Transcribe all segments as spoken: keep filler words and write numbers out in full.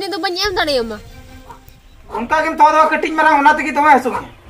ᱩᱱᱤ ᱫᱚ ᱵᱟᱹᱧ ᱮᱢ ᱫᱟᱲᱮᱭᱟᱢᱟ᱾ ᱚᱱᱠᱟ ᱜᱮᱢ ᱛᱚ ᱫᱚᱦᱚ ᱠᱟᱹᱴᱤᱡ ᱢᱟᱨᱟᱝ, ᱚᱱᱟ ᱛᱮᱜᱮ ᱫᱚᱢᱮ ᱦᱟᱹᱥᱩ ᱢᱮᱭᱟ᱾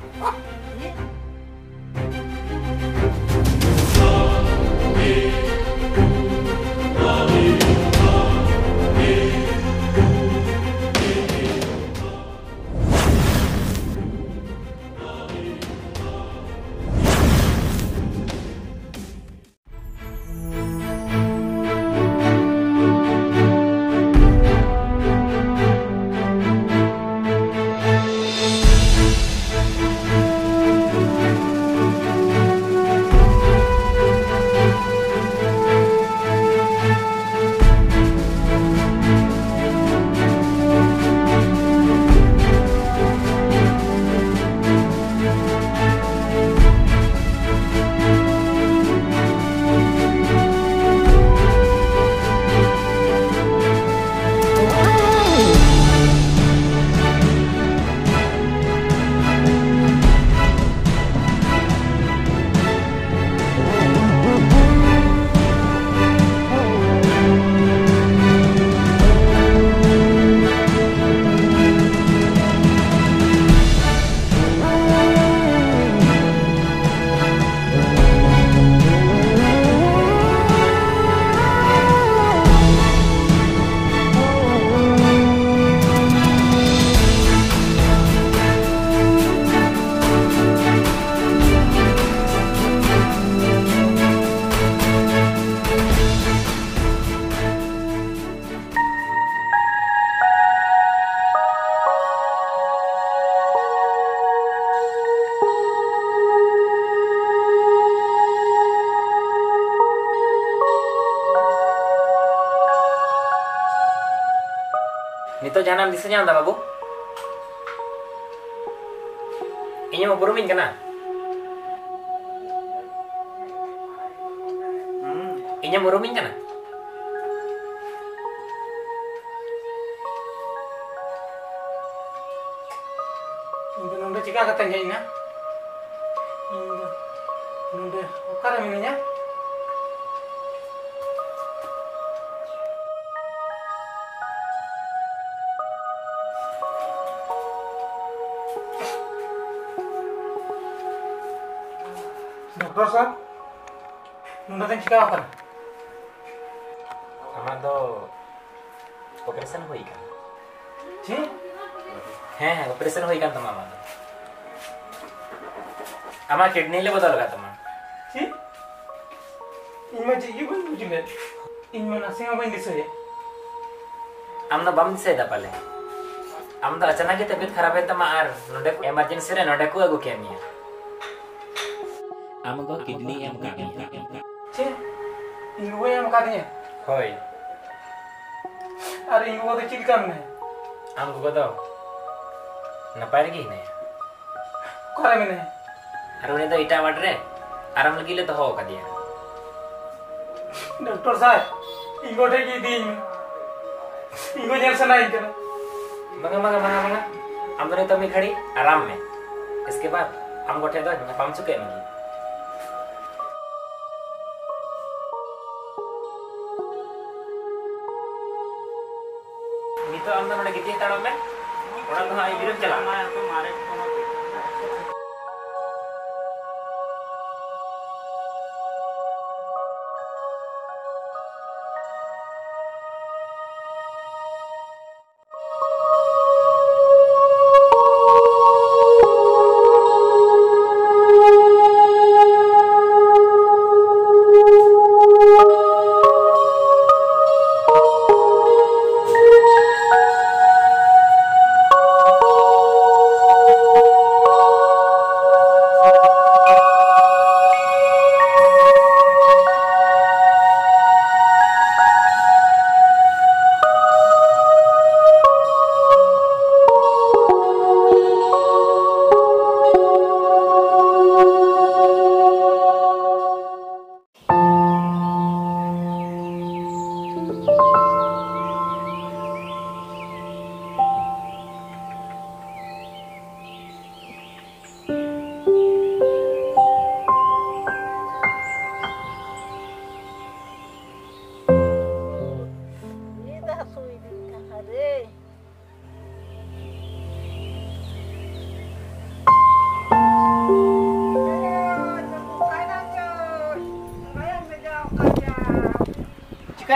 ᱱᱤᱛᱚᱜ ᱡᱟᱦᱟᱱᱟᱜ ᱮᱢ ᱫᱤᱥᱟᱹ ᱧᱟᱢ ᱮᱫᱟ, ᱵᱟᱹᱵᱩ? ᱤᱧᱮᱢ ᱩᱯᱨᱩᱢᱤᱧ ᱠᱟᱱᱟ? ᱦᱩᱸ᱾ ᱤᱧᱮᱢ ᱩᱨᱩᱢᱤᱧ ᱠᱟᱱᱟ? ᱤᱧ ᱫᱚ ᱱᱚᱰᱮ ᱪᱤᱠᱟ ᱠᱟᱛᱮᱧ ᱦᱮᱡ ᱮᱱᱟ? ᱤᱧ ᱫᱚ ᱱᱚᱰᱮ ᱚᱠᱟᱨᱮ ᱢᱤᱱᱟᱹᱧᱟ? ᱱᱚᱰᱮ ᱫᱚᱧ ᱪᱤᱠᱟᱹ ᱟᱠᱟᱱᱟ? ᱟᱢᱟᱜ ᱫᱚ ᱚᱯᱟᱨᱮᱥᱚᱱ ᱦᱩᱭ ᱟᱠᱟᱱᱟ᱾ ᱪᱮᱫ? ᱦᱮᱸ, ᱦᱮᱸ, ᱚᱯᱟᱨᱮᱥᱚᱱ ᱦᱩᱭ ᱟᱠᱟᱱ ᱛᱟᱢᱟ ᱟᱢᱟᱜ ᱫᱚ᱾ ᱟᱢᱟᱜ ᱠᱤᱰᱱᱤ ᱞᱮ ᱵᱚᱫᱚᱞ ᱟᱠᱟᱫ ᱛᱟᱢᱟ᱾ ᱪᱮᱫ? ᱤᱧ ᱢᱟ ᱪᱮᱫ ᱜᱮ ᱵᱟᱹᱧ ᱵᱩᱡᱽ ᱞᱮᱫ᱾ ᱤᱧ ᱢᱟ ᱱᱟᱥᱮ ᱦᱚᱸ ᱵᱟᱹᱧ ᱫᱤᱥᱟᱹᱭᱮᱫ᱾ ᱟᱢ ᱫᱚ ᱵᱟᱢ ᱫᱤᱥᱟᱹᱭᱮᱫᱟ ᱯᱟᱞᱮ? ᱟᱢ ᱫᱚ ᱟᱪᱟᱱᱟᱠ ᱜᱮ ᱛᱟᱵᱤᱭᱚᱛ ᱠᱷᱟᱨᱟᱯ ᱮᱱ ᱛᱟᱢᱟ ᱟᱨ ᱱᱚᱰᱮ ᱮᱢᱟᱨᱡᱮᱱᱥᱤ ᱨᱮ ᱱᱚᱰᱮ ᱠᱚ ᱟᱹᱜᱩ ᱠᱮᱫ ᱢᱮᱭᱟ᱾ ᱟᱢ ᱜᱚ ᱠᱤᱰᱱᱤ ᱮᱢ ᱠᱟᱜ ᱢᱮᱭᱟ᱾ ᱪᱮᱫ? ᱤᱧ ᱜᱚᱜᱚᱭ ᱮᱢ ᱠᱟᱫᱤᱧᱟ? ᱦᱳᱭ᱾ ᱟᱨ ᱤᱧ ᱜᱚᱜᱚ ᱫᱚ ᱪᱮᱫ ᱞᱮᱠᱟ ᱢᱮᱱᱟᱭᱟ? ᱟᱢ ᱜᱚᱜᱚ ᱫᱚ ᱱᱟᱯᱟᱭ ᱨᱮᱜᱮ ᱦᱮᱱᱟᱭᱟ᱾ ᱚᱠᱟᱨᱮ ᱢᱮᱱᱟᱭᱟ? ᱟᱨ ᱩᱱᱤ ᱫᱚ ᱮᱴᱟᱜ ᱣᱟᱨᱰ ᱨᱮ ᱟᱨᱟᱢ ᱞᱟᱹᱜᱤᱫ ᱞᱮ ᱫᱚᱦᱚ ᱟᱠᱟᱫᱮᱭᱟ᱾ ᱰᱚᱠᱴᱚᱨ ᱥᱟᱨ, ᱤᱧ ᱜᱚ ᱴᱷᱮᱡ ᱜᱮ ᱤᱫᱤᱭᱤᱧ ᱢᱮ᱾ ᱤᱧ ᱜᱚ ᱧᱮᱞ ᱥᱟᱱᱟᱭᱤᱧ ᱠᱟᱱᱟ᱾ ᱵᱟᱝᱟ, ᱵᱟᱝᱟ, ᱵᱟᱝᱟ, ᱵᱟᱝᱟ᱾ ᱟᱢ ᱫᱚ ᱱᱤᱛᱚᱜ ᱢᱤᱫ ᱜᱷᱟᱹᱲᱤ ᱟᱨᱟᱢ ᱢᱮ᱾ ᱤᱥᱠᱮ ᱵᱟᱫ ᱟᱢ ᱜᱚ ᱴᱷᱮᱡ ᱫᱚ ᱧᱟᱯᱟᱢ ᱦᱚᱪᱚ ᱠᱮᱫ ᱢᱮᱜᱮ᱾ ᱱᱤᱛᱚᱜ ᱟᱢ ᱫᱚ ᱱᱚᱰᱮ ᱜᱤᱛᱤᱡ ᱦᱟᱛᱟᱲᱚᱜ ᱢᱮ, ᱚᱲᱟᱜ ᱫᱚ ᱦᱟᱸᱜ ᱟᱹᱭᱩᱵ ᱵᱮᱨᱮᱢ ᱪᱟᱞᱟᱜᱼᱟ᱾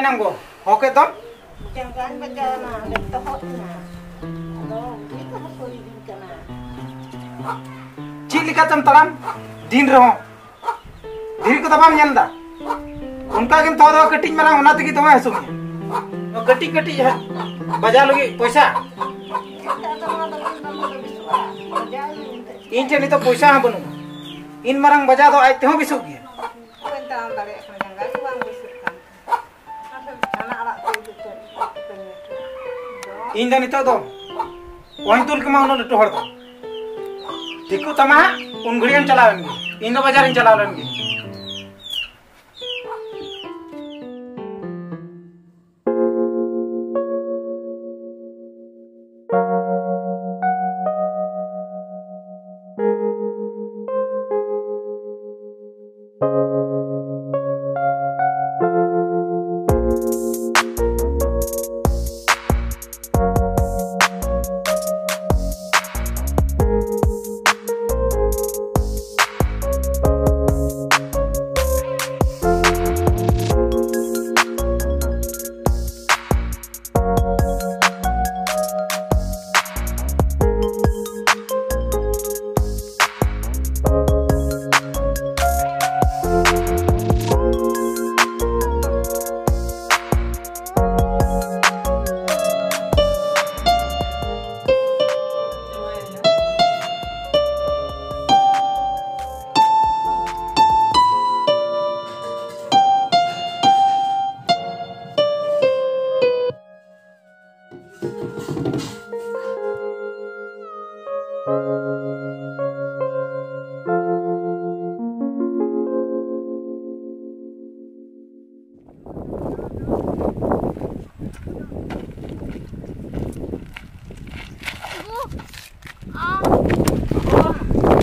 ᱮᱱᱟᱝ ᱜᱚ, ᱦᱚᱸ ᱠᱮᱫ ᱫᱚᱢ᱾ ᱡᱟᱸᱜᱟᱧ ᱵᱟᱡᱟᱣ ᱮᱱᱟ, ᱚᱸᱰᱮ ᱛᱚᱦᱚᱫ ᱮᱱᱟ᱾ ᱟᱫᱚ ᱩᱱᱤ ᱫᱚ ᱦᱟᱹᱥᱩ ᱤᱫᱤᱧ ᱠᱟᱱᱟ᱾ ᱪᱮᱫ ᱞᱮᱠᱟᱛᱮᱢ ᱛᱟᱲᱟᱢ? ᱫᱤᱱ ᱨᱮᱦᱚᱸ ᱫᱷᱤᱨᱤ ᱠᱚᱫᱚ ᱵᱟᱢ ᱧᱮᱞ ᱮᱫᱟ? ᱚᱱᱠᱟ ᱜᱮᱢ ᱛᱚᱦᱚᱫᱚᱜᱼᱟ ᱠᱟᱹᱴᱤᱡ ᱢᱟᱨᱟᱝ, ᱚᱱᱟ ᱛᱮᱜᱮ ᱫᱚᱢᱮ ᱦᱟᱹᱥᱩ ᱢᱮᱭᱟ᱾ ᱱᱚᱣᱟ ᱠᱟᱹᱴᱤᱡ ᱠᱟᱹᱴᱤᱡ ᱦᱟᱸᱜ ᱵᱟᱡᱟᱣ ᱞᱟᱹᱜᱤᱫ ᱯᱚᱭᱥᱟ᱾ ᱟᱫᱚ ᱱᱚᱣᱟ ᱫᱚ ᱵᱟᱝ ᱫᱚ ᱵᱮᱥᱚᱜᱼᱟ᱾ ᱵᱟᱡᱟᱣ ᱮᱱᱟᱹᱧ ᱮᱱᱛᱮ᱾ ᱤᱧ ᱴᱷᱮᱱ ᱱᱤᱛᱚᱜ ᱯᱚᱭᱥᱟ ᱦᱚᱸ ᱵᱟᱹᱱᱩᱜᱼᱟ᱾ ᱤᱱ ᱢᱟᱨᱟᱝ ᱵᱟᱡᱟᱣ ᱫᱚ ᱟᱡ ᱛᱮᱦᱚᱸ ᱵᱮᱥᱚᱜ ᱜᱮᱭᱟ᱾ ᱵᱟᱹᱧ ᱛᱟᱲᱟᱢ ᱫᱟᱲᱮᱭᱟᱜ ᱠᱟᱱᱟ, ᱡᱟᱸᱜᱟ ᱜᱮ ᱵᱟᱝ ᱵᱮᱥᱚᱜ ᱠᱟᱱ᱾ ᱟᱨ ᱡᱷᱟᱱᱟ ᱟᱲᱟᱜ ᱠᱚ ᱩᱫᱩᱜ ᱠᱟᱹᱧ ᱢᱮ᱾ ᱤᱧ ᱫᱚ ᱱᱤᱛᱚᱜ ᱫᱚ ᱚᱦᱚᱧ ᱛᱩᱞ ᱠᱮᱢᱟ ᱩᱱᱟᱹᱜ ᱞᱟᱹᱴᱩ ᱦᱚᱲ ᱫᱚ᱾ ᱴᱷᱤᱠᱚᱜ ᱛᱟᱢᱟ ᱦᱟᱸᱜ, ᱩᱱ ᱜᱷᱟᱹᱲᱤᱡ ᱮᱢ ᱪᱟᱞᱟᱣ ᱮᱱ ᱜᱮ᱾ ᱤᱧ ᱫᱚ ᱵᱟᱡᱟᱨᱤᱧ ᱪᱟᱞᱟᱣ ᱞᱮᱱ ᱜᱮ᱾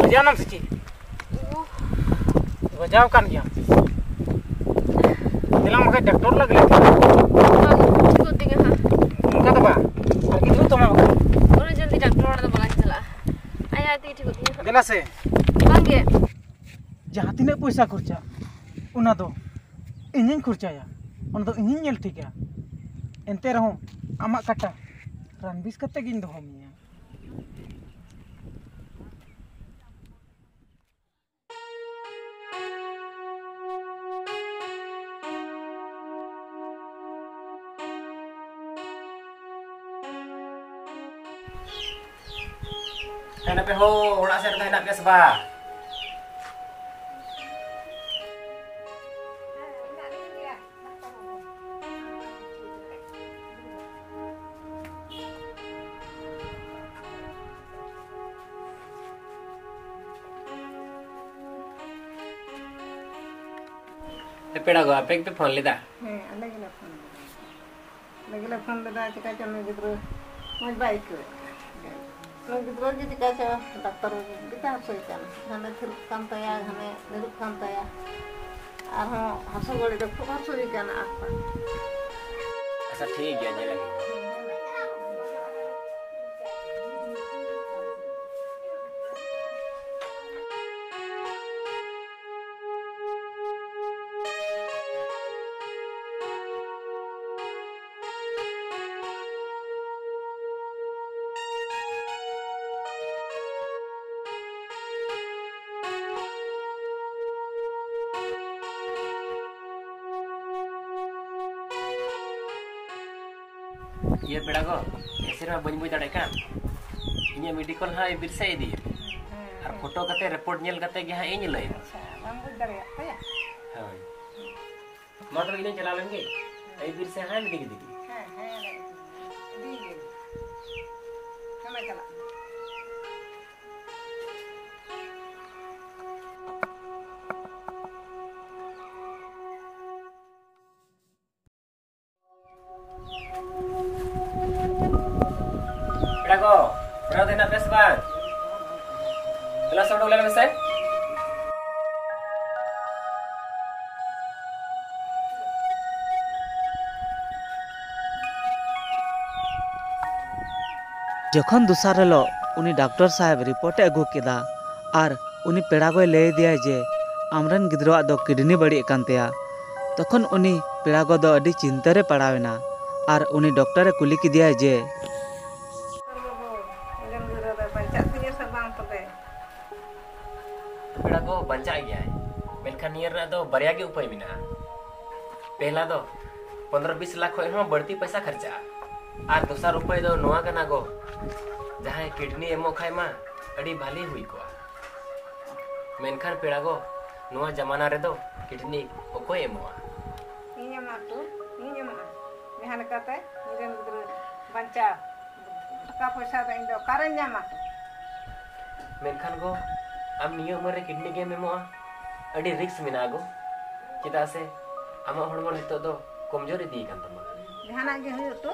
ᱵᱟᱡᱟᱣᱱᱟᱢ ᱥᱮ ᱪᱮᱫ? ᱵᱟᱡᱟᱣ ᱠᱟᱱ ᱜᱮᱭᱟᱢ? ᱫᱮᱞᱟ ᱵᱟᱠᱷᱟᱡ ᱰᱟᱠᱛᱚᱨ ᱞᱟᱜᱽ ᱞᱮ᱾ ᱵᱟᱝ, ᱴᱷᱤᱠᱚᱜ ᱛᱤᱧᱟ ᱦᱟᱸᱜ᱾ ᱚᱱᱠᱟ ᱫᱚ ᱵᱟᱝ, ᱟᱨ ᱠᱤᱪᱷᱩ ᱛᱚᱢᱟ ᱵᱟᱠᱷᱟᱡ᱾ ᱩᱱᱟᱹᱜ ᱡᱚᱞᱫᱤ ᱰᱟᱠᱛᱚᱨ ᱚᱲᱟᱜ ᱫᱚ ᱵᱟᱝ ᱪᱟᱞᱟᱜᱼᱟ᱾ ᱟᱡ ᱟᱡ ᱛᱮᱜᱮ ᱴᱷᱤᱠᱚᱜ ᱛᱤᱧᱟ ᱦᱟᱸᱜ᱾ ᱫᱮᱞᱟ ᱥᱮ᱾ ᱵᱟᱝ ᱜᱮ᱾ ᱡᱟᱦᱟᱸ ᱛᱤᱱᱟᱹᱜ ᱯᱚᱭᱥᱟ ᱠᱷᱚᱨᱪᱟ, ᱚᱱᱟ ᱫᱚ ᱤᱧᱤᱧ ᱠᱷᱚᱨᱪᱟᱭᱟ᱾ ᱚᱱᱟ ᱫᱚ ᱤᱧᱤᱧ ᱧᱮᱞ ᱴᱷᱤᱠᱟ᱾ ᱮᱱᱛᱮ ᱨᱮᱦᱚᱸ ᱟᱢᱟᱜ ᱠᱟᱴᱟ ᱨᱟᱱ ᱵᱤᱥ ᱠᱟᱛᱮ ᱜᱤᱧ ᱫᱚᱦᱚ ᱢᱮᱭᱟ᱾ ᱦᱮᱸ, ᱟᱯᱮ ᱦᱚᱸ ᱚᱲᱟᱜ ᱥᱮᱫ ᱨᱮᱫᱚ ᱦᱮᱱᱟᱜ ᱯᱮᱭᱟ ᱥᱮ ᱵᱟᱝ? ᱮ ᱯᱮᱲᱟ ᱜᱚ, ᱟᱯᱮ ᱜᱮᱯᱮ ᱯᱷᱳᱱ ᱞᱮᱫᱟ? ᱦᱮᱸ, ᱟᱞᱮ ᱜᱮᱞᱮ ᱯᱷᱳᱱ ᱞᱮᱫᱟ᱾ ᱟᱞᱮ ᱜᱮᱞᱮ ᱯᱷᱳᱱ ᱞᱮᱫᱟ, ᱪᱮᱠᱟ ᱪᱚ ᱱᱩᱭ ᱜᱤᱫᱽᱨᱟᱹ ᱢᱚᱡᱽ ᱵᱟᱭ ᱟᱹᱭᱠᱟᱹᱣᱮᱫ ᱠᱟᱱᱟ᱾ ᱱᱩᱭ ᱜᱤᱫᱽᱨᱟᱹ ᱜᱮ ᱪᱮᱠᱟ ᱪᱚ ᱰᱟᱠᱛᱟᱨ ᱜᱮᱛᱟᱭ ᱦᱟᱹᱥᱩᱭ ᱠᱟᱱᱟ, ᱜᱷᱟᱱᱮ ᱛᱷᱤᱨᱚᱜ ᱠᱟᱱ ᱛᱟᱭᱟ, ᱜᱷᱟᱱᱮ ᱫᱩᱲᱩᱵ ᱠᱟᱱ ᱛᱟᱭᱟ, ᱟᱨᱦᱚᱸ ᱦᱟᱹᱥᱩ ᱜᱷᱟᱹᱲᱤᱡ ᱫᱚ ᱠᱷᱩᱵ ᱦᱟᱹᱥᱩᱭᱮ ᱠᱟᱱᱟ ᱟᱨ ᱟᱪᱪᱷᱟ, ᱴᱷᱤᱠ ᱜᱮᱭᱟ, ᱧᱮᱞ ᱟᱹᱧ᱾ ᱤᱭᱟᱹ ᱯᱮᱲᱟ ᱜᱚ, ᱮᱥᱮᱨ ᱢᱟ ᱵᱟᱹᱧ ᱵᱩᱡᱽ ᱫᱟᱲᱮᱭᱟᱜ ᱠᱟᱱ᱾ ᱤᱧᱟᱹᱜ ᱢᱮᱰᱤᱠᱚᱞ ᱦᱟᱸᱜ ᱵᱤᱨᱥᱟ ᱤᱫᱤᱭᱮᱫ᱾ ᱟᱨ ᱯᱷᱳᱴᱳ ᱠᱟᱛᱮ, ᱨᱤᱯᱳᱨᱴ ᱧᱮᱞ ᱠᱟᱛᱮ ᱜᱮ ᱦᱟᱸᱜ ᱤᱧ ᱞᱟᱹᱭᱟ᱾ ᱟᱪᱪᱷᱟ, ᱵᱟᱢ ᱵᱩᱡᱽ ᱫᱟᱲᱮᱭᱟᱜ ᱛᱟᱭᱟ? ᱦᱳᱭ᱾ ᱢᱟ ᱛᱚᱵᱮ ᱤᱧ ᱫᱚᱧ ᱪᱟᱞᱟᱣ ᱞᱮᱱ ᱜᱮ᱾ ᱟᱹᱭᱩᱵ ᱵᱤᱨ ᱥᱮᱫ ᱦᱟᱸᱜ ᱤᱫᱤ ᱠᱮᱫᱮ ᱜᱮ᱾ ᱦᱮᱸ, ᱦᱮᱸ, ᱤᱫᱤ ᱜᱮ᱾ ᱦᱮᱸ, ᱢᱟ ᱪᱟᱞᱟᱜ ᱢᱮ᱾ ᱯᱮᱲᱟ ᱠᱚ, ᱯᱮᱲᱟ ᱠᱚ ᱦᱮᱱᱟᱜ ᱯᱮᱭᱟ ᱥᱮ ᱵᱟᱝ? ᱫᱮᱞᱟ ᱥᱮ, ᱩᱰᱩᱠ ᱞᱮᱱ ᱢᱮᱥᱮ᱾ ᱡᱚᱠᱷᱚᱱ ᱫᱚᱥᱟᱨ ᱦᱤᱞᱳᱜ ᱩᱱᱤ ᱰᱟᱠᱛᱚᱨ ᱥᱟᱦᱮᱵ ᱨᱤᱯᱳᱨᱴ ᱮ ᱟᱹᱜᱩ ᱠᱮᱫᱟ ᱟᱨ ᱩᱱᱤ ᱯᱮᱲᱟ ᱜᱚᱭ ᱞᱟᱹᱭ ᱟᱫᱮᱭᱟ ᱡᱮ ᱟᱢᱨᱮᱱ ᱜᱤᱫᱽᱨᱟᱹᱣᱟᱜ ᱫᱚ ᱠᱤᱰᱱᱤ ᱵᱟᱹᱲᱤᱡ ᱟᱠᱟᱱ ᱛᱟᱭᱟ, ᱛᱚᱠᱷᱚᱱ ᱩᱱᱤ ᱯᱮᱲᱟ ᱜᱚ ᱫᱚ ᱟᱹᱰᱤ ᱪᱤᱱᱛᱟᱹ ᱨᱮ ᱯᱟᱲᱟᱣ ᱮᱱᱟ ᱟᱨ ᱩᱱᱤ ᱰᱚᱠᱴᱚᱨ ᱮ ᱠᱩᱞᱤ ᱠᱮᱫᱮᱭᱟ ᱡᱮ, ᱰᱟᱠᱛᱟᱨ ᱵᱟᱹᱵᱩ, ᱤᱧ ᱨᱮᱱ ᱜᱤᱫᱽᱨᱟᱹ ᱫᱚᱭ ᱵᱟᱧᱪᱟᱜ ᱛᱤᱧᱟᱹ ᱥᱮ ᱵᱟᱝ ᱛᱚᱵᱮ? ᱯᱮᱲᱟ ᱜᱚ, ᱵᱟᱧᱪᱟᱜ ᱜᱮᱭᱟᱭ, ᱢᱮᱱᱠᱷᱟᱱ ᱱᱤᱭᱟᱹ ᱨᱮᱱᱟᱜ ᱫᱚ ᱵᱟᱨᱭᱟ ᱜᱮ ᱩᱯᱟᱹᱭ ᱢᱮᱱᱟᱜᱼᱟ᱾ ᱯᱮᱦᱞᱟ ᱫᱚ ᱯᱚᱱᱨᱚ ᱵᱤᱥ ᱞᱟᱠᱷ ᱠᱷᱚᱱ ᱦᱚᱸ ᱵᱟᱹᱲᱛᱤ ᱯᱚᱭᱥᱟ ᱠᱷᱚᱨᱪᱟᱜᱼᱟ, ᱟᱨ ᱫᱚᱥᱟᱨ ᱩᱯᱟᱹᱭ ᱫᱚ ᱱᱚᱣᱟ ᱠᱟᱱᱟ ᱜᱚ, ᱡᱟᱦᱟᱸᱭ ᱠᱤᱰᱱᱤ ᱮᱢᱚᱜ ᱠᱷᱟᱡ ᱢᱟ ᱟᱹᱰᱤ ᱵᱷᱟᱞᱤ ᱦᱩᱭ ᱠᱚᱜᱼᱟ᱾ ᱢᱮᱱᱠᱷᱟᱱ ᱯᱮᱲᱟ ᱜᱚ, ᱱᱚᱣᱟ ᱡᱟᱢᱟᱱᱟ ᱨᱮᱫᱚ ᱠᱤᱰᱱᱤ ᱚᱠᱚᱭ ᱮᱢᱚᱜᱼᱟ? ᱤᱧ ᱮᱢᱟ ᱛᱚ, ᱤᱧ ᱮᱢᱚᱜᱼᱟ᱾ ᱡᱟᱦᱟᱸ ᱞᱮᱠᱟᱛᱮ ᱤᱧ ᱨᱮᱱ ᱜᱤᱫᱽᱨᱟᱹ ᱵᱟᱧᱪᱟᱣ, ᱴᱟᱠᱟ ᱯᱚᱭᱥᱟ ᱫᱚ ᱤᱧ ᱫᱚ ᱚᱠᱟᱨᱮᱧ ᱧᱟᱢᱟ? ᱢᱮᱱᱠᱷᱟᱱ ᱜᱚ, ᱟᱢ ᱱᱤᱭᱟᱹ ᱩᱢᱮᱨ ᱨᱮ ᱠᱤᱰᱱᱤ ᱜᱮᱢ ᱮᱢᱚᱜᱼᱟ? ᱟᱹᱰᱤ ᱨᱤᱠᱥ ᱢᱮᱱᱟᱜᱼᱟ ᱜᱚ, ᱪᱮᱫᱟᱜ ᱥᱮ ᱟᱢᱟᱜ ᱦᱚᱲᱢᱚ ᱱᱤᱛᱚᱜ ᱫᱚ ᱠᱚᱢᱡᱳᱨ ᱤᱫᱤ ᱟᱠᱟᱱ ᱛᱟᱢᱟ᱾ ᱡᱟᱦᱟᱱᱟᱜ ᱜᱮ ᱦᱩᱭᱩᱜ ᱛᱚ,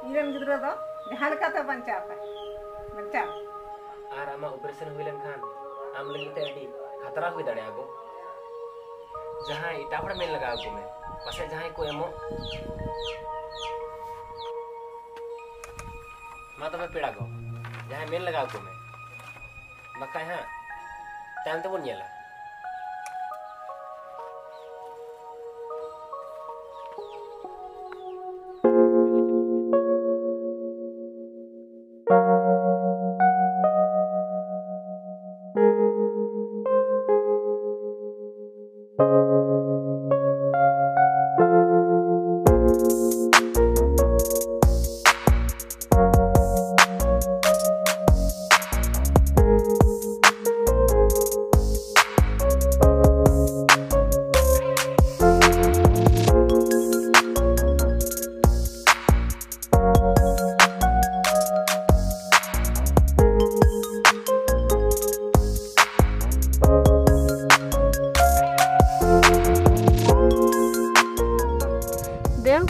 ᱤᱧ ᱨᱮᱱ ᱜᱤᱫᱽᱨᱟᱹ ᱫᱚ ᱡᱟᱦᱟᱸ ᱞᱮᱠᱟᱛᱮ ᱵᱟᱧᱪᱟᱣ ᱠᱟᱭ, ᱵᱟᱧᱪᱟᱣ᱾ ᱟᱨ ᱟᱢᱟᱜ ᱚᱯᱟᱨᱮᱥᱚᱱ ᱦᱩᱭ ᱞᱮᱱᱠᱷᱟᱱ ᱟᱢ ᱞᱟᱹᱜᱤᱫ ᱛᱮ ᱟᱹᱰᱤ ᱠᱷᱟᱛᱨᱟ ᱦᱩᱭ ᱫᱟᱲᱮᱭᱟᱜᱼᱟ ᱜᱚ᱾ ᱡᱟᱦᱟᱸᱭ ᱮᱴᱟᱜ ᱦᱚᱲ ᱢᱮᱱ ᱞᱟᱜᱟᱣ ᱟᱠᱚ ᱢᱮ, ᱯᱟᱥᱮᱡ ᱡᱟᱦᱟᱸᱭ ᱠᱚ ᱮᱢᱚᱜ᱾ ᱢᱟ ᱛᱚᱵᱮ ᱯᱮᱲᱟ ᱠᱚ, ᱡᱟᱦᱟᱸᱭ ᱢᱮᱱ ᱞᱟᱜᱟᱣ ᱟᱠᱚ ᱢᱮ, ᱵᱟᱠᱷᱟᱡ ᱦᱟᱸᱜ ᱛᱟᱭᱚᱢ ᱛᱮᱵᱚᱱ ᱧᱮᱞᱟ᱾ ᱫᱮᱣ,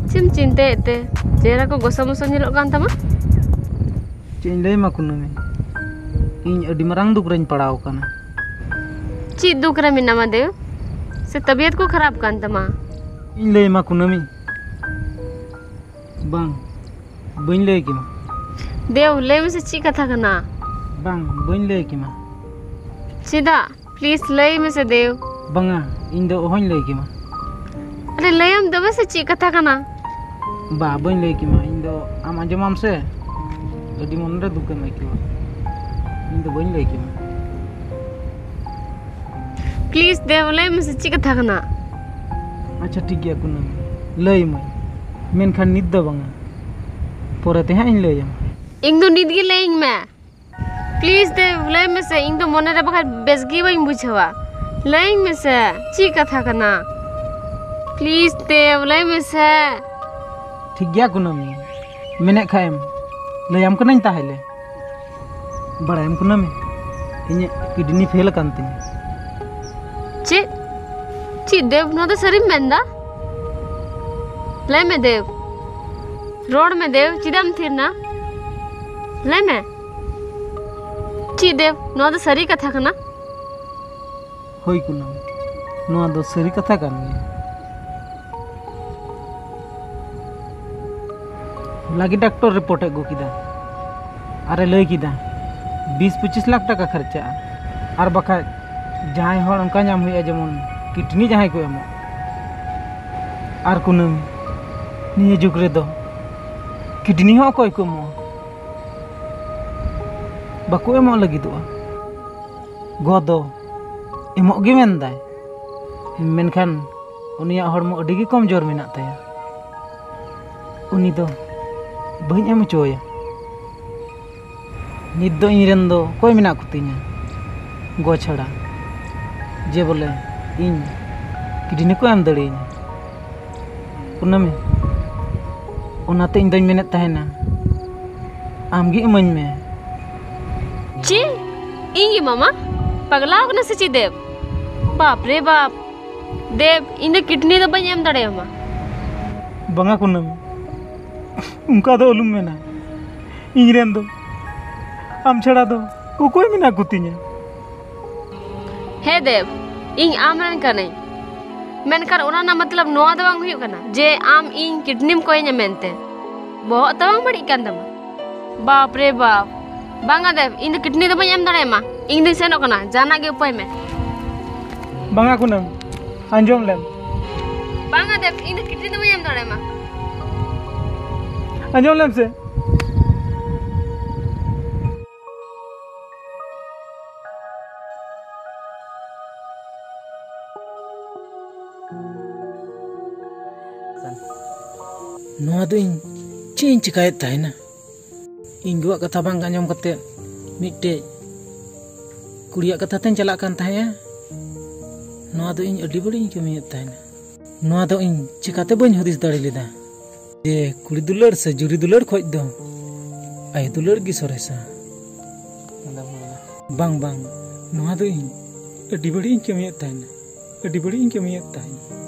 ᱪᱮᱫ ᱮᱢ ᱪᱤᱱᱛᱟᱹᱭᱮᱫ ᱛᱮ? ᱪᱮᱦᱨᱟ ᱠᱚ ᱜᱚᱥᱚ ᱢᱚᱥᱚ ᱧᱮᱞᱚᱜ ᱠᱟᱱ ᱛᱟᱢᱟ᱾ ᱪᱮᱫ ᱤᱧ ᱞᱟᱹᱭᱟᱢᱟ ᱠᱩᱱᱟᱹᱢᱤ, ᱤᱧ ᱟᱹᱰᱤ ᱢᱟᱨᱟᱝ ᱫᱩᱠ ᱨᱮᱧ ᱯᱟᱲᱟᱣ ᱟᱠᱟᱱᱟ᱾ ᱪᱮᱫ ᱫᱩᱠ ᱨᱮ ᱢᱮᱱᱟᱢᱟ ᱫᱮᱣ? ᱥᱮ ᱛᱟᱵᱤᱭᱟᱛ ᱠᱚ ᱠᱷᱟᱨᱟᱯ ᱠᱟᱱ ᱛᱟᱢᱟ? ᱤᱧ ᱞᱟᱹᱭᱟᱢᱟ ᱠᱩᱱᱟᱹᱢᱤ, ᱵᱟᱝ, ᱵᱟᱹᱧ ᱞᱟᱹᱭ ᱠᱮᱢᱟ᱾ ᱫᱮᱣ, ᱞᱟᱹᱭ ᱢᱮᱥᱮ, ᱪᱮᱫ ᱠᱟᱛᱷᱟ ᱠᱟᱱᱟ? ᱵᱟᱝ, ᱵᱟᱹᱧ ᱞᱟᱹᱭ ᱠᱮᱢᱟ᱾ ᱪᱮᱫᱟᱜ? ᱯᱞᱤᱡᱽ ᱞᱟᱹᱭ ᱢᱮᱥᱮ ᱫᱮᱣ᱾ ᱵᱟᱝᱟ, ᱤᱧ ᱫᱚ ᱚᱦᱚᱧ ᱞᱟᱹᱭ ᱠᱮᱢᱟ᱾ ᱟᱨᱮ, ᱞᱟᱹᱭᱟᱢ ᱛᱚᱵᱮ ᱥᱮ, ᱪᱮᱫ ᱠᱟᱛᱷᱟ ᱠᱟᱱᱟ? ᱵᱟ, ᱵᱟᱹᱧ ᱞᱟᱹᱭ ᱠᱮᱢᱟ᱾ ᱤᱧ ᱫᱚ ᱟᱢ ᱟᱸᱡᱚᱢᱟᱢ ᱥᱮ, ᱟᱹᱰᱤ ᱢᱚᱱᱮᱨᱮ ᱫᱩᱠᱮᱢ ᱟᱹᱭᱠᱟᱹᱣᱟ᱾ ᱤᱧ ᱫᱚ ᱵᱟᱹᱧ ᱞᱟᱹᱭ ᱠᱮᱢᱟ᱾ ᱯᱞᱤᱡ ᱫᱮᱵ, ᱞᱟᱹᱭ ᱢᱮᱥᱮ, ᱪᱮᱫ ᱠᱟᱛᱷᱟ ᱠᱟᱱᱟ? ᱟᱪᱪᱷᱟ, ᱴᱷᱤᱠ ᱜᱮᱭᱟ ᱠᱩᱱᱟᱹᱢᱤ, ᱞᱟᱹᱭ ᱟᱹᱢᱟᱹᱧ, ᱢᱮᱱᱠᱷᱟᱱ ᱱᱤᱛ ᱫᱚ ᱵᱟᱝᱟ, ᱯᱚᱨᱮ ᱛᱮ ᱦᱟᱸᱜ ᱤᱧ ᱞᱟᱹᱭ ᱟᱢᱟ᱾ ᱤᱧ ᱫᱚ ᱱᱤᱛ ᱜᱮ ᱞᱟᱹᱭᱟᱹᱧ ᱢᱮ᱾ ᱯᱞᱤᱡ ᱫᱮᱵ, ᱞᱟᱹᱭ ᱢᱮᱥᱮ, ᱤᱧ ᱫᱚ ᱢᱚᱱᱮ ᱨᱮ ᱵᱟᱠᱷᱟᱡ ᱵᱮᱥ ᱜᱮ ᱵᱟᱹᱧ ᱵᱩᱡᱷᱟᱹᱣᱟ᱾ ᱞᱟᱹᱭᱟᱹᱧ ᱢᱮᱥᱮ, ᱪᱮᱫ ᱠᱟᱛᱷᱟ ᱠᱟᱱᱟ? ᱯᱞᱤᱡ ᱫᱮᱵ, ᱞᱟᱹᱭ ᱢᱮᱥᱮ᱾ ᱴᱷᱤᱠ ᱜᱮᱭᱟ ᱠᱩᱱᱟᱹᱢᱤ, ᱢᱮᱱᱮᱫ ᱠᱷᱟᱡ ᱮᱢ, ᱞᱟᱹᱭᱟᱢ ᱠᱟᱹᱱᱟᱹᱧ ᱛᱟᱦᱞᱮ᱾ ᱵᱟᱲᱟᱭᱟᱢ ᱠᱩᱱᱟᱹᱢᱤ, ᱤᱧᱟᱹᱜ ᱠᱤᱰᱱᱤ ᱯᱷᱮᱞ ᱟᱠᱟᱱ ᱛᱤᱧᱟᱹ᱾ ᱪᱮᱫ? ᱪᱮᱫ ᱫᱮᱵ, ᱱᱚᱣᱟ ᱫᱚ ᱥᱟᱹᱨᱤᱢ ᱢᱮᱱᱫᱟ? ᱞᱟᱹᱭ ᱢᱮ ᱫᱮᱵ, ᱨᱚᱲ ᱢᱮ ᱫᱮᱵ, ᱪᱮᱫᱟᱜ ᱮᱢ ᱛᱷᱤᱨ ᱱᱟ? ᱞᱟᱹᱭ ᱢᱮ᱾ ᱪᱮᱫ ᱫᱮᱵ, ᱱᱚᱣᱟ ᱫᱚ ᱥᱟᱹᱨᱤ ᱠᱟᱛᱷᱟ ᱠᱟᱱᱟ? ᱦᱳᱭ ᱠᱩᱱᱟᱹᱢᱤ, ᱱᱚᱣᱟ ᱫᱚ ᱥᱟᱹᱨᱤ ᱠᱟᱛᱷᱟ ᱠᱟᱱ ᱜᱮᱭᱟ᱾ ᱦᱚᱞᱟ ᱜᱮ ᱰᱟᱠᱛᱚᱨ ᱨᱤᱯᱳᱨᱴ ᱮ ᱟᱹᱜᱩ ᱠᱮᱫᱟ ᱟᱨᱮ ᱞᱟᱹᱭ ᱠᱮᱫᱟ, ᱵᱤᱥ ᱯᱚᱸᱪᱤᱥ ᱞᱟᱠᱷ ᱴᱟᱠᱟ ᱠᱷᱚᱨᱪᱟᱜᱼᱟ᱾ ᱟᱨ ᱵᱟᱠᱷᱟᱡ ᱡᱟᱦᱟᱸᱭ ᱦᱚᱲ ᱚᱱᱠᱟ ᱧᱟᱢ ᱦᱩᱭᱩᱜᱼᱟ, ᱡᱮᱢᱚᱱ ᱠᱤᱰᱱᱤ ᱡᱟᱦᱟᱸᱭ ᱠᱚ ᱮᱢᱚᱜ᱾ ᱟᱨ ᱠᱩᱱᱟᱹᱢᱤ, ᱱᱤᱭᱟᱹ ᱡᱩᱜᱽ ᱨᱮᱫᱚ ᱠᱤᱰᱱᱤ ᱦᱚᱸ ᱚᱠᱚᱭ ᱠᱚ ᱮᱢᱚᱜᱼᱟ? ᱵᱟᱠᱚ ᱮᱢᱚᱜ ᱞᱟᱹᱜᱤᱫᱚᱜᱼᱟ᱾ ᱜᱚ ᱫᱚ ᱮᱢᱚᱜ ᱜᱮ ᱢᱮᱱᱫᱟᱭ, ᱢᱮᱱᱠᱷᱟᱱ ᱩᱱᱤᱭᱟᱜ ᱦᱚᱲᱢᱚ ᱟᱹᱰᱤ ᱜᱮ ᱠᱚᱢᱡᱳᱨ ᱢᱮᱱᱟᱜ ᱛᱟᱭᱟ᱾ ᱩᱱᱤ ᱫᱚ ᱵᱟᱹᱧ ᱮᱢ ᱦᱚᱪᱚ ᱟᱭᱟ᱾ ᱱᱤᱛ ᱫᱚ ᱤᱧ ᱨᱮᱱ ᱫᱚ ᱚᱠᱚᱭ ᱢᱮᱱᱟᱜ ᱠᱚᱛᱤᱧᱟ? ᱜᱚ ᱪᱷᱟᱲᱟ, ᱡᱮ ᱵᱚᱞᱮ ᱤᱧ ᱠᱤᱰᱱᱤ ᱠᱚ ᱮᱢ ᱫᱟᱲᱮᱭᱟᱹᱧᱟ᱾ ᱠᱩᱱᱟᱹᱢᱤ, ᱚᱱᱟᱛᱮ ᱤᱧ ᱫᱚᱧ ᱢᱮᱱᱮᱫ ᱛᱟᱦᱮᱱᱟ, ᱟᱢᱜᱮ ᱤᱢᱟᱹᱧ ᱢᱮ᱾ ᱪᱮᱫ? ᱤᱧ ᱜᱮ ᱢᱟᱢᱟ? ᱯᱟᱜᱽᱞᱟᱣ ᱠᱟᱱᱟ ᱥᱮ ᱪᱮᱫ ᱫᱮᱵ? ᱵᱟᱯ ᱨᱮ ᱵᱟᱯ᱾ ᱫᱮᱵ, ᱤᱧ ᱫᱚ ᱠᱤᱰᱱᱤ ᱫᱚ ᱵᱟᱹᱧ ᱮᱢ ᱫᱟᱲᱮᱭᱟᱢᱟ᱾ ᱵᱟᱝᱟ ᱠᱩᱱᱟᱹᱢᱤ, ᱚᱱᱠᱟ ᱫᱚ ᱟᱞᱚᱢ ᱢᱮᱱᱟ᱾ ᱤᱧ ᱨᱮᱱ ᱫᱚ ᱟᱢ ᱪᱷᱟᱲᱟ ᱫᱚ ᱚᱠᱚᱭ ᱢᱮᱱᱟᱜ ᱠᱚᱛᱤᱧᱟ? ᱦᱮᱸ ᱫᱮᱵ, ᱤᱧ ᱟᱢ ᱨᱮᱱ ᱠᱟᱹᱱᱟᱹᱧ, ᱢᱮᱱᱠᱷᱟᱱ ᱚᱱᱟ ᱨᱮᱱᱟᱜ ᱢᱚᱛᱞᱚᱵ ᱱᱚᱣᱟ ᱫᱚ ᱵᱟᱝ ᱦᱩᱭᱩᱜ ᱠᱟᱱᱟ ᱡᱮ ᱟᱢ ᱤᱧ ᱠᱤᱰᱱᱤᱢ ᱠᱚᱭᱤᱧᱟ ᱢᱮᱱᱛᱮ᱾ ᱵᱚᱦᱚᱜ ᱛᱚ ᱵᱟᱝ ᱵᱟᱹᱲᱤᱡ ᱠᱟᱱ ᱛᱟᱢᱟ? ᱵᱟᱯ ᱨᱮ ᱵᱟᱯ᱾ ᱵᱟᱝᱟ ᱫᱮᱵ, ᱤᱧ ᱫᱚ ᱠᱤᱰᱱᱤ ᱫᱚ ᱵᱟᱹᱧ ᱮᱢ ᱫᱟᱲᱮᱭᱟᱢᱟ᱾ ᱤᱧ ᱫᱚᱧ ᱥᱮᱱᱚᱜ ᱠᱟᱱᱟ, ᱡᱟᱦᱟᱱᱟᱜ ᱜᱮ ᱩᱯᱟᱹᱭ ᱢᱮ᱾ ᱵᱟᱝᱟ ᱠᱩᱱᱟᱹᱢ, ᱟᱸᱡᱚᱢ ᱞᱮᱢ᱾ ᱵᱟᱝᱟ ᱫᱮᱵ, ᱤᱧ ᱫᱚ ᱠᱤᱰᱱᱤ ᱫᱚ ᱵᱟᱹᱧ ᱮᱢ ᱫᱟᱲᱮᱭᱟᱢᱟ᱾ ᱟᱸᱡᱚᱢ ᱞᱮᱢ ᱥᱮ᱾ ᱱᱚᱣᱟ ᱫᱚ ᱤᱧ ᱪᱮᱫ ᱤᱧ ᱪᱮᱠᱟᱭᱮᱫ ᱛᱟᱦᱮᱱᱟ? ᱤᱧ ᱜᱚᱣᱟᱜ ᱠᱟᱛᱷᱟ ᱵᱟᱝ ᱟᱸᱡᱚᱢ ᱠᱟᱛᱮ ᱢᱤᱫᱴᱮᱡ ᱠᱩᱲᱤᱭᱟᱜ ᱠᱟᱛᱷᱟ ᱛᱮᱧ ᱪᱟᱞᱟᱜ ᱠᱟᱱ ᱛᱟᱦᱮᱸᱜᱼᱟ᱾ ᱱᱚᱣᱟ ᱫᱚ ᱤᱧ ᱟᱹᱰᱤ ᱵᱟᱹᱲᱤᱡ ᱤᱧ ᱠᱟᱹᱢᱤᱭᱮᱫ ᱛᱟᱦᱮᱱᱟ᱾ ᱱᱚᱣᱟ ᱫᱚ ᱤᱧ ᱪᱮᱠᱟᱛᱮ ᱵᱟᱹᱧ ᱦᱩᱫᱤᱥ ᱫᱟᱲᱮ ᱞᱮᱫᱟ ᱡᱮ ᱠᱩᱲᱤ ᱫᱩᱞᱟᱹᱲ ᱥᱮ ᱡᱩᱨᱤ ᱫᱩᱞᱟᱹᱲ ᱠᱷᱚᱡ ᱫᱚ ᱟᱭᱳ ᱫᱩᱞᱟᱹᱲ ᱜᱮ ᱥᱚᱨᱮᱥᱟ᱾ ᱵᱟᱝ, ᱵᱟᱝ, ᱱᱚᱣᱟ ᱫᱚ ᱤᱧ ᱟᱹᱰᱤ ᱵᱟᱹᱲᱤᱡ ᱤᱧ ᱠᱟᱹᱢᱤᱭᱮᱫ ᱛᱟᱦᱮᱱᱟ, ᱟᱹᱰᱤ ᱵᱟᱹᱲᱤᱡ ᱤᱧ ᱠᱟᱹᱢᱤᱭᱮᱫ ᱛᱟᱦᱮᱱᱟ᱾